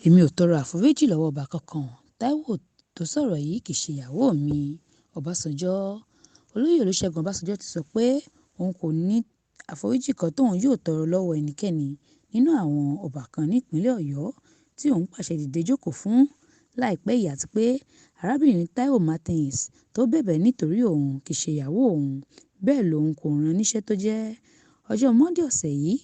Èmi ò tọrọ àforíjì lọ́wọ́ ọba kankan. Taiwo tó sọ̀rọ̀ yìí kì í ṣe ìyàwó mi, Ọbásanjọ́. Olóyè Olúṣẹ́gun Ọbásanjọ́ ti sọ pé òun kò ní àforíjì kan tóun yóò tọrọ lọ́wọ́ ẹnikẹ́ni nínú àwọn ọbàkan nípìnlẹ̀ Ọ̀yọ́ tí òun pàṣẹ dìde jókòó fún láìpẹ́ yìí, àti pé arábìnrin Taiwo Martins tó bẹ̀bẹ̀ nítorí òun kì í ṣe ìyàwó òun, bẹ́ẹ̀ lòun kò rán níṣẹ́ tó jẹ́. Ọjọ́ Monde ọ̀sẹ̀ yìí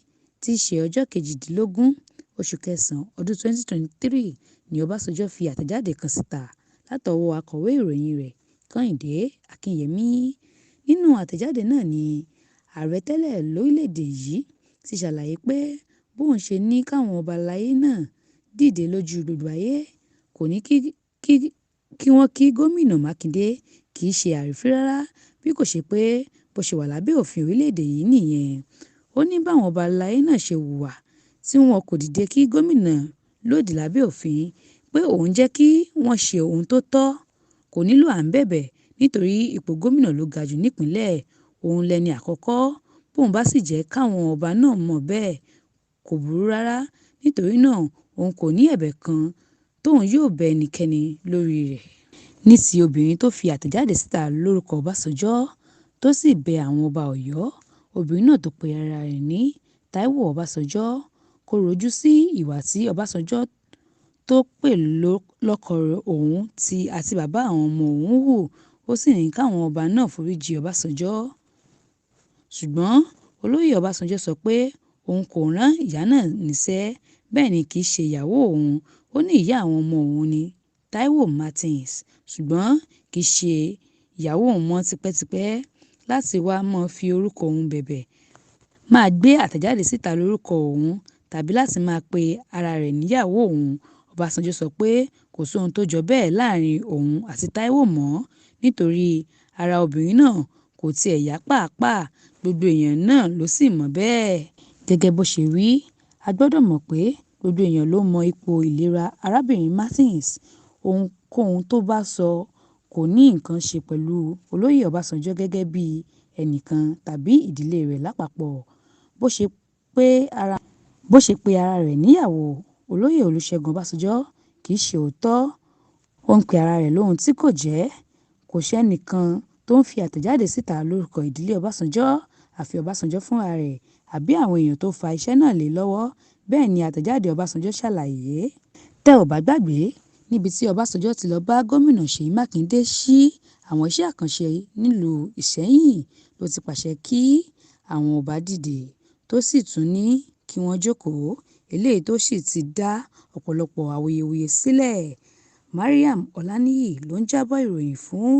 tí í ṣe ọjọ́ 18 oṣù kẹsàn-án ọdún 2023 ní Ọbásanjọ́ fi àtẹ̀jáde kan síta látọwọ́ akọ̀wé ìròyìn rẹ̀ Kẹ́hìndé Akínyẹmí. Nínú àtẹ̀jáde náà ni ààrẹ tẹ́lẹ̀ lórílẹ̀-èdè yìí ti ṣàlàyé pé bóun ṣe ní káwọn ọba aláyé náà dìde lójú gbogbo ayé kò ní kí wọ́n kí Gómìnà Mákindé kì í ṣe àrífín rárá, bí kò ṣe pé bó ṣe wà lábẹ́ òfin orílẹ̀-èdè yìí nìyẹn. Ó ní báwọn ọba aláyé náà ṣe hùwà tí wọn kò dìde kí gómìnà lòdì lábẹ́ òfin, pé òun jẹ́ kí wọ́n ṣe ohun tó tọ́, kò nílò à ń bẹ̀bẹ̀ nítorí ipò gómìnà ló ga jù nípìnlẹ̀, òun lẹni àkọ́kọ́, bóun bá sì jẹ́ káwọn ọba náà mọ̀ bẹ́ẹ̀ kò burú rárá, nítorí náà òun kò ní ẹ̀bẹ̀ kan tóun yóò bẹ ẹnikẹ́ni lórí rẹ̀. Ní ti obìnrin tó fi àtẹ̀jáde síta lórúkọ Ọbásanjọ́ tó sì bẹ àwọn ọba Ọ̀yọ́, obìnrin náà tó pe ara rẹ̀ ní Taiwo Ọbásanjọ́ kọ̀rọ̀ ojú sí ìwà tí Ọbásanjọ́ tó pè lọ́kọ òun àti bàbá àwọn ọmọ òun hù, ó sì ní káwọn ọba náà foríjì Ọbásanjọ́. Ṣùgbọ́n Olóyè Ọbásanjọ́ sọ pé òun kò rán ìyá náà níṣẹ́, bẹ́ẹ̀ ni kì í ṣe ìyàwó òun. Ó ní ìyá àwọn ọmọ òun ní Taiwo Martins, ṣùgbọ́n kì í ṣe ìyàwó òun mọ́ tipẹ́tipẹ́ láti wá máa fi orúkọ òun bẹ̀bẹ̀, máa gbé àtẹ̀jáde síta lórúkọ òun tàbí láti máa pe ara rẹ̀ níyàwó òun. Ọbásanjọ́ sọ pé kò sóhun tó jọ bẹ́ẹ̀ láàrin òun àti Taiwo mọ́ nítorí ara obìnrin náà kò tiẹ̀ yá pàápàá, gbogbo èèyàn náà ló sì mọ̀ bẹ́ẹ̀. Gẹ́gẹ́ bó ṣe wí, a gbọ́dọ̀ mọ̀ pé gbogbo èèyàn ló mọ ipò ìlera arábìnrin Martins, ohunkóhun tó bá sọ kò ní nǹkan ṣe pẹ̀lú Olóyè Ọbásanjọ́ gẹ́gẹ́ bí ẹnìkan tàbí ìdílé rẹ̀ lápapọ̀. Bó ṣe pe ara rẹ̀ níyàwó Olóyè Olúṣẹ́gun Ọbásanjọ́ kì í ṣe òótọ́, ó ń pe ara rẹ̀ lóhun tí kò jẹ́. Kò sẹ́nìkan tó ń fi àtẹ̀jáde síta lórúkọ ìdílé Ọbásanjọ́ àfi Ọbásanjọ́ fúnra rẹ̀ àbí àwọn èèyàn tó fa iṣẹ́ náà lé lọ́wọ́, bẹ́ẹ̀ ni àtẹ̀jáde Ọbásanjọ́ ṣàlàyé. Tẹ́ ò bá gbàgbé, níbi tí Ọbásanjọ́ ti lọ bá Gómìnà Ṣèyí Mákindé sí àwọn iṣẹ́ àkànṣe nílùú Ìṣẹ̀yìn ló ti pàṣẹ kí àwọn ọba dìde, tó sì tún ní kí wọ́n jókòó, eléyìí tó sì ti dá ọ̀pọ̀lọpọ̀ awuyewuye sílẹ̀. Mariam Olaniyi ló ń jábọ̀ ìròyìn fún